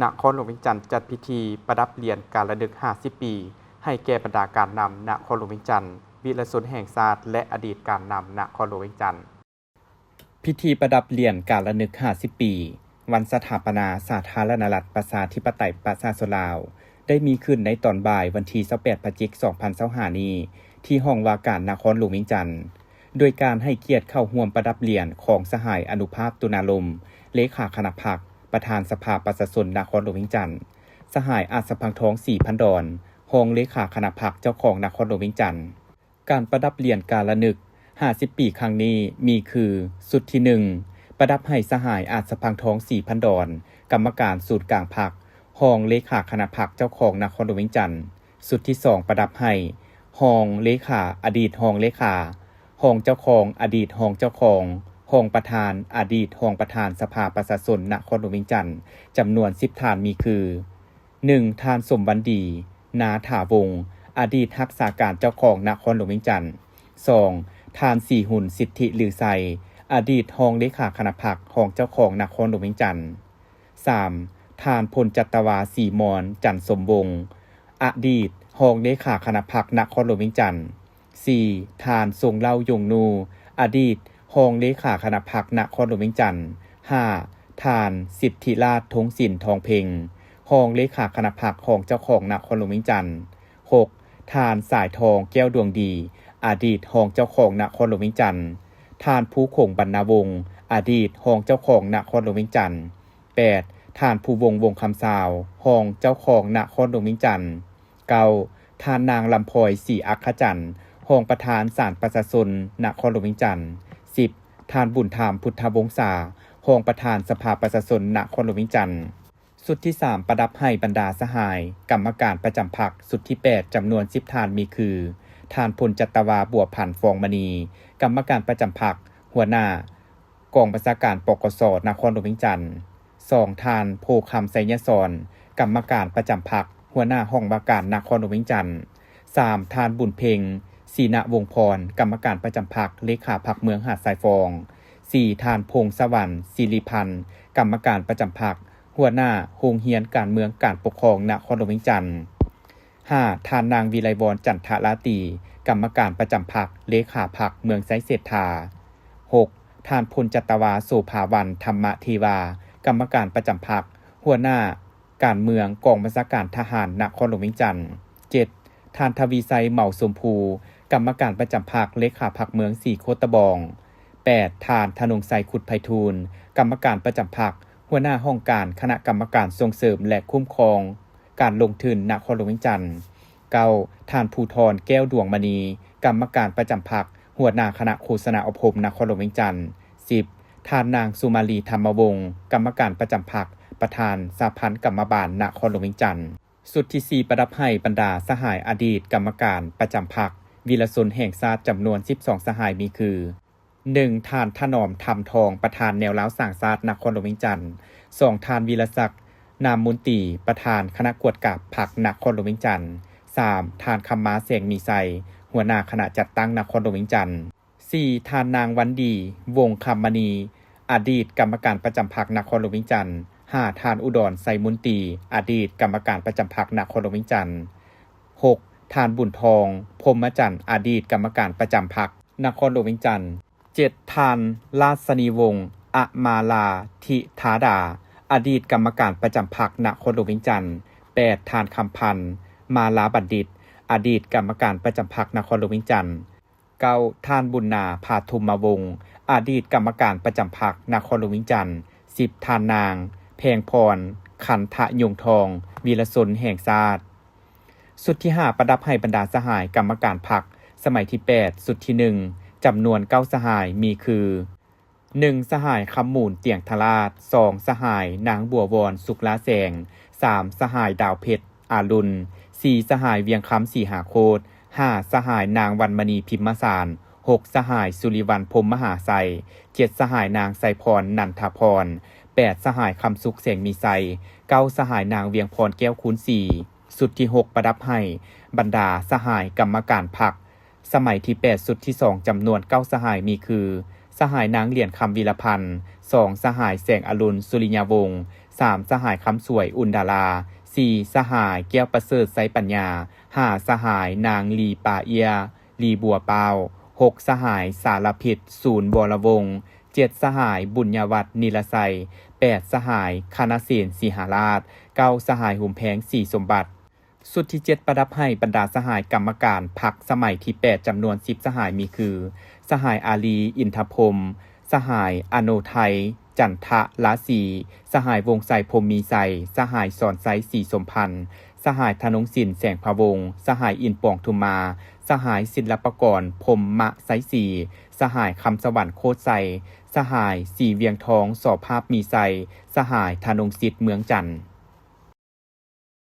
ນະຄອນຫຼວງວຽງຈັນຈັດພິທີປະດັບຫຼຽນການລະນຶກຫ້າສິບປີ ໃຫ້ແກ່ບັນດາການນຳນະຄອນຫຼວງວຽງຈັນ, ວິລະຊົນແຫ່ງຊາດ ແລະ ອະດີດການນຳນະຄອນຫຼວງວຽງຈັນ. ພິທີປະດັບຫຼຽນການລະນຶກຫ້າສິບປີ ວັນສະຖາປະນາສາທາລະນະລັດ ປະຊາທິປະໄຕ ປະຊາຊົນລາວ ໄດ້ມີຂຶ້ນໃນຕອນບ່າຍວັນທີຊາວແປດ ພະຈິກ ສອງພັນຊາວຫ້ານີ້ ທີ່ຫ້ອງວ່າການນະຄອນຫຼວງວຽງຈັນ, ໂດຍການໃຫ້ກຽດເຂົ້າຮ່ວມປະດັບຫຼຽນຂອງສະຫາຍ ອະນຸພາບ ຕຸນາລົມ ເລຂາຄະນະພັກ, ປະທານສະພາປະຊາຊົນນະຄອນຫຼວງວຽງຈັນ, ສະຫາຍ ອາດສະພັງທອງ ສີພັນດອນ ຮອງເລຂາຄະນະພັກເຈົ້າຄອງນະຄອນຫຼວງວຽງຈັນ. ການປະດັບຫຼຽນການລະນຶກຫ້າສິບປີຄັ້ງນີ້ມີຄື ຊຸດທີໜຶ່ງ ປະດັບໃຫ້ສະຫາຍ ອາດສະພັງທອງ ສີພັນດອນ ກຳມະການສູນກາງພັກ, ຮອງເລຂາຄະນະພັກເຈົ້າຄອງນະຄອນຫຼວງວຽງຈັນ. ຊຸດທີສອງ ປະດັບໃຫ້ຮອງເລຂາ, ອະດີດຮອງເລຂາ, ຮອງເຈົ້າຄອງ, ອະດີດຮອງເຈົ້າຄອງ, ຮອງປະທານ, ອະດີດຮອງປະທານສະພາປະຊາຊົນນະຄອນຫຼວງວຽງຈັນ ຈຳນວນສິບທ່ານ ມີຄື ໜຶ່ງ ທ່ານ ສົມວັນດີ ນາຖາວົງ ອະດີດຮັກສາການເຈົ້າຄອງນະຄອນຫຼວງວຽງຈັນ. ສອງ ທ່ານ ສີຫຸນ ສິດທິລືໄຊ ອະດີດຮອງເລຂາຄະນະພັກ ຮອງເຈົ້າຄອງນະຄອນຫຼວງວຽງຈັນ. ສາມ ທ່ານ ພົນຈັດຕະວາ ສີມອນ ຈັນສົມວົງ ອະດີດຮອງເລຂາຄະນະພັກນະຄອນຫຼວງວຽງຈັນ. ສີ່ ທ່ານ ຊົງເລົ່າ ຢົງນູ ອະດີດຮອງເລຂາຄະນະພັກນະຄອນຫຼວງວຽງຈັນ. ຫ້າ ທ່ານ ສິດທິລາດ ທົງສິນ ທອງເພັງ ຮອງເລຂາຄະນະພັກ ຮອງເຈົ້າຄອງນະຄອນຫຼວງວຽງຈັນ. ຫົກ ທ່ານ ສາຍທອງ ແກ້ວດວງດີ ອະດີດຮອງເຈົ້າຄອງນະຄອນຫຼວງວຽງຈັນ. ທ່ານ ພູຂົງ ບັນນາວົງ ອະດີດຮອງເຈົ້າຄອງນະຄອນຫຼວງວຽງຈັນ. ແປດ ທ່ານ ພູວົງ ວົງຄຳຊາວ ຮອງເຈົ້າຄອງນະຄອນຫຼວງວຽງຈັນ. ເກົ້າ ທ່ານນາງ ລຳພອຍ ສີອັກຂະຈັນ ຮອງປະທານສານປະຊາຊົນນະຄອນຫຼວງວຽງຈັນ. ສິບ ທ່ານ ບຸນທຳ ພຸດທະວົງສາ ຮອງປະທານສະພາປະຊາຊົນນະຄອນຫຼວງວຽງຈັນ. ຊຸດທີສາມ ປະດັບໃຫ້ບັນດາສະຫາຍກຳມະການປະຈຳພັກ. ຊຸດທີແປດ ຈຳນວນສິບທ່ານ ມີຄື ທ່ານ ພົນຈັດຕະວາ ບົວພັນ ຟອງມະນີ ກຳມະການປະຈຳພັກ, ຫົວໜ້າ ກອງບັນຊາການ ປກສ ນະຄອນຫຼວງວຽງຈັນ. ສອງ ທ່ານ ໂພຄຳ ໄຊຍະສອນ ກຳມະການປະຈຳພັກ, ຫົວໜ້າຫ້ອງວ່າການນະຄອນຫຼວງວຽງຈັນ. ສາມ ທ່ານ ບຸນເພັງ ສີນະວົງພອນ ກຳມະການປະຈຳພັກ, ເລຂາພັກເມືອງຫາດຊາຍຟອງ. ສີ່ ທ່ານ ພົງສະຫວັນ ສິລິພັນ ກຳມະການປະຈຳພັກ, ຫົວໜ້າໂຮງຮຽນການເມືອງການປົກຄອງນະຄອນຫຼວງວຽງຈັນ. ຫ້າ ທ່ານນາງ ວິໄລວອນ ຈັນທະລາຕີ ກຳມະການປະຈຳພັກ, ເລຂາພັກເມືອງໄຊເສດຖາ. ຫົກ ທ່ານ ພົນຈັດຕະວາ ໂສພາວັນ ທຳມະເທວາ ກຳມະການປະຈຳພັກ, ຫົວໜ້າການເມືອງກອງບັນຊາການທະຫານນະຄອນຫຼວງວຽງຈັນ. ເຈັດ ທ່ານ ທະວີໄຊ ເໝົາຊົມພູ ກຳມະການປະຈຳພັກ, ເລຂາພັກເມືອງສີໂຄດຕະບອງ. ແປດ ທ່ານ ທະນົງໄຊ ຄຸດໄພທູນ ກຳມະການປະຈຳພັກ, ຫົວໜ້າຫ້ອງການຄະນະກຳມະການສົ່ງເສີມ ແລະ ຄຸ້ມຄອງ ການລົງທຶນນະຄອນຫຼວງວຽງຈັນ. ເກົ້າ ທ່ານ ພູທອນ ແກ້ວດວງມະນີ ກຳມະການປະຈຳພັກ, ຫົວໜ້າຄະນະໂຄສະນາອົບຮົມນະຄອນຫຼວງວຽງຈັນ. ສິບ ທ່ານນາງ ສຸມາລີ ທຳມະວົງ ກຳມະການປະຈຳພັກ, ປະທານສະຫະພັນກຳມະບານນະຄອນຫຼວງວຽງຈັນ. ຊຸດທີສີ່ ປະດັບໃຫ້ບັນດາສະຫາຍອະດີດກຳມະການປະຈຳພັກ, ວິລະຊົນແຫ່ງຊາດ ຈຳນວນສິບສອງສະຫາຍ ມີຄື ໜຶ່ງ ທ່ານ ຖະໜອມ ທຳທອງ ປະທານແນວລາວສ້າງຊາດນະຄອນຫຼວງວຽງຈັນ. ສອງ ທ່ານ ວິລະສັກ ນາມມົນຕີ ປະທານຄະນະກວດກາພັກນະຄອນຫຼວງວຽງຈັນ. ສາມ ທ່ານ ຄຳມາ ແສງມີໄຊ ຫົວໜ້າຄະນະຈັດຕັ້ງນະຄອນຫຼວງວຽງຈັນ. ສີ່ ທ່ານນາງ ວັນດີ ວົງຄຳມະນີ ອະດີດກຳມະການປະຈຳພັກນະຄອນຫຼວງວຽງຈັນ. ຫ້າ ທ່ານ ອຸດອນ ໄຊມົນຕີ ອະດີດກຳມະການປະຈຳພັກນະຄອນຫຼວງວຽງຈັນ. ຫົກ ທ່ານ ບຸນທອງ ພົມມະຈັນ ອະດີດກຳມະການປະຈຳພັກນະຄອນຫຼວງວຽງຈັນ. ເຈັດ ທ່ານ ລາດຊະນີວົງ ອະມາລາທິທາດາ ອະດີດກຳມະການປະຈຳພັກນະຄອນຫຼວງວຽງຈັນ. ແປດ ທ່ານ ຄຳພັນ ມາລາບັນດິດ ອະດີດກຳມະການປະຈຳພັກນະຄອນຫຼວງວຽງຈັນ. ເກົ້າ ທ່ານ ບຸນນາ ພາທຸມມະວົງ ອະດີດກຳມະການປະຈຳພັກນະຄອນຫຼວງວຽງຈັນ. ສິບ ທ່ານນາງ ແພງພອນ ຄັນທະຍົງທອງ ວິລະຊົນແຫ່ງຊາດ. ຊຸດທີຫ້າ ປະດັບໃຫ້ບັນດາສະຫາຍກຳມະການພັກ ສະໄໝທີແປດ ຊຸດທີໜຶ່ງ ຈຳນວນເກົ້າສະຫາຍ ມີຄື ໜຶ່ງ ສະຫາຍ ຄຳມູນ ຕຽງທະລາດ. ສອງ ສະຫາຍ ນາງ ບົວວອນ ສຸກລາແສງ. ສາມ ສະຫາຍ ດາວເພັດ ອາລຸນ. ສີ່ ສະຫາຍ ວຽງຄຳ ສີຫາໂຄດ. ຫ້າ ສະຫາຍ ນາງ ວັນມະນີ ພິມມະສານ. ຫົກ ສະຫາຍ ສຸລິວັນ ພົມມະຫາໄຊ. ເຈັດ ສະຫາຍ ນາງ ໄຊພອນ ນັນທະພອນ. ແປດ ສະຫາຍ ຄຳສຸກ ແສງມີໄຊ. ເກົ້າ ສະຫາຍ ນາງ ວຽງພອນ ແກ້ວຄູນສີ. ຊຸດທີຫົກ ປະດັບໃຫ້ບັນດາສະຫາຍກຳມະການພັກ ສະໄໝທີແປດ ຊຸດທີສອງ ຈຳນວນເກົ້າສະຫາຍ ມີຄື ສະຫາຍ ນາງ ຫຼຽນຄຳ ວິລະພັນ. ສອງ ສະຫາຍ ແສງອາລຸນ ສຸລິຍະວົງ. ສາມ ສະຫາຍ ຄຳສວຍ ອຸ່ນດາລາ, ສີ່ ສະຫາຍ ແກ້ວປະເສີດ ໄຊປັນຍາ, ຫ້າ ສະຫາຍ ນາງ ລີປາເອຍ ລີບົວປາວ, ຫົກ ສະຫາຍ ສາລະພິດ ສູນ ວໍລະວົງ, ເຈັດ ສະຫາຍ ບຸນຍະວັດ ນິລະໄຊ, ແປດ ສະຫາຍ ຄະນະເສນ ສີຫາລາດ, ເກົ້າ ສະຫາຍ ຫຸມແພງ ສີສົມບັດ. ຊຸດທີເຈັດ ປະດັບໃຫ້ບັນດາສະຫາຍກຳມະການພັກສະໄໝທີແປດ ຈຳນວນສິບສະຫາຍ ມີຄື ສະຫາຍ ອາລີ ອິນທະພົມ, ສະຫາຍ ອະໂນໄທ ຈັນທະລາສີ, ສະຫາຍ ວົງໄຊ ພົມມີໄຊ, ສະຫາຍ ສອນໄຊ ສີສົມພັນ, ສະຫາຍ ທະນົງສິນ ແສງພະວົງ, ສະຫາຍ ອິນປອງ ທຸມມາ, ສະຫາຍ ສິນລະປະກອນ ພົມມະໄຊສີ, ສະຫາຍ ຄຳສະຫວັນ ໂຄດໄຊ, ສະຫາຍ ສີວຽງທອງ ສໍພາບມີໄຊ, ສະຫາຍ ທະນົງສິດ ເມືອງຈັນ.